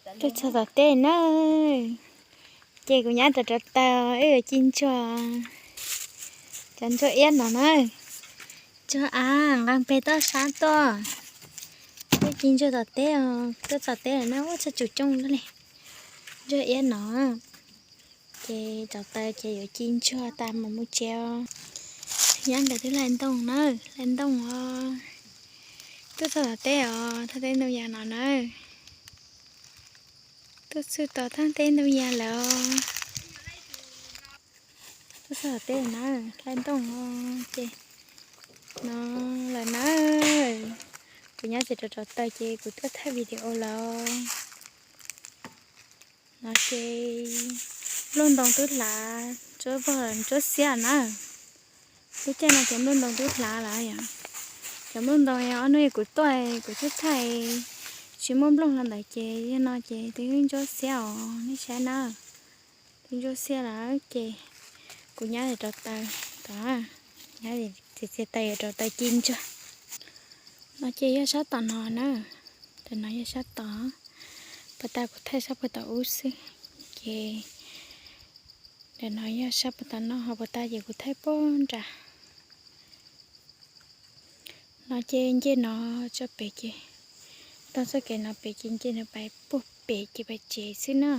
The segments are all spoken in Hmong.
Tuaj txog tom teb na, ces kuv nyab rov rauv taws, wb yuav ci ntsuag, cov ntsuag iab no na. Ntsuag av nqaa peg toj sab tuaj, wb ci ntsuag tom teb os, tuaj txog teb lawm na, ua txog tsuj coob li. Ntsuag iab no, ces rauv taws ces yuav ci ntsuag tas mam mus tsev os. Nyab nkawd twb hlais ntoo na, hlais ntoo os. Tuaj txog tom teb os, thaj teb ntoo yas no na. Tuaj txog tom thaj teb ntoo yas lawm os. Tuaj txog tom teb na, hlais ntoo os, ces no lawm na. Kuv nyab tseem rauv rauv taws ces kuv tuaj thaij video lawm. No ces nplooj ntoo twb hlav, ntsuab vog ntsuab xiab na. Lub caij no ces nplooj ntoo twb hlav lawm yom. Cov nplooj ntoo ob hnub kuv tuaj kuv twb thaij tsis muaj nplooj hlo ntawd ces yog no ces twb ntsuab xiab os, nej saib na. Twb ntsuab xiab lawm ces kuv nyab rauv taws tom, nyab txiav txiav taws yuav rauv taws ci ntsuag. No ces yog sab tom no na, ntawm no yog sab tom, puag ta kuv thaij sab puag tom ub xwb, ces ntawm no yog sab puag tom no, ho puag ta ces kuv thaij puag nram. No ces nce no tso pem ces, tau txoj kev no pem ces nce no pais puag pem ces pais tsev xwb na.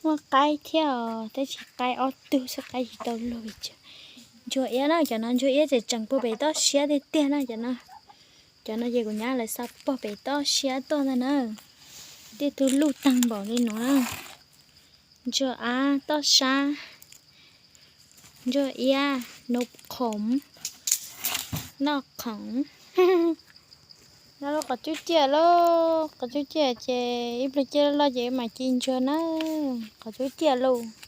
Muaj qaib thiab os, tab sis qaib ob tug xwb, qaib tsis tau luag. Ntsuag iab na, cov no ntsuag iab tseem tseem puag pem toj siab tiag tiag na cov no. Cov no ces kuv nyab lawv xa puag pem toj siab tuaj ntag na. Tej tug luj taag npaum li nuav na. Ntsuag av toj sab, ntsuag iab, nub khoov, noj khoov. Noj lub qos cub ciaj lauj, qos cub ciaj ces ib pliag ciaj loj ces mam ci ntsuag na. Qos cub ciaj lauj.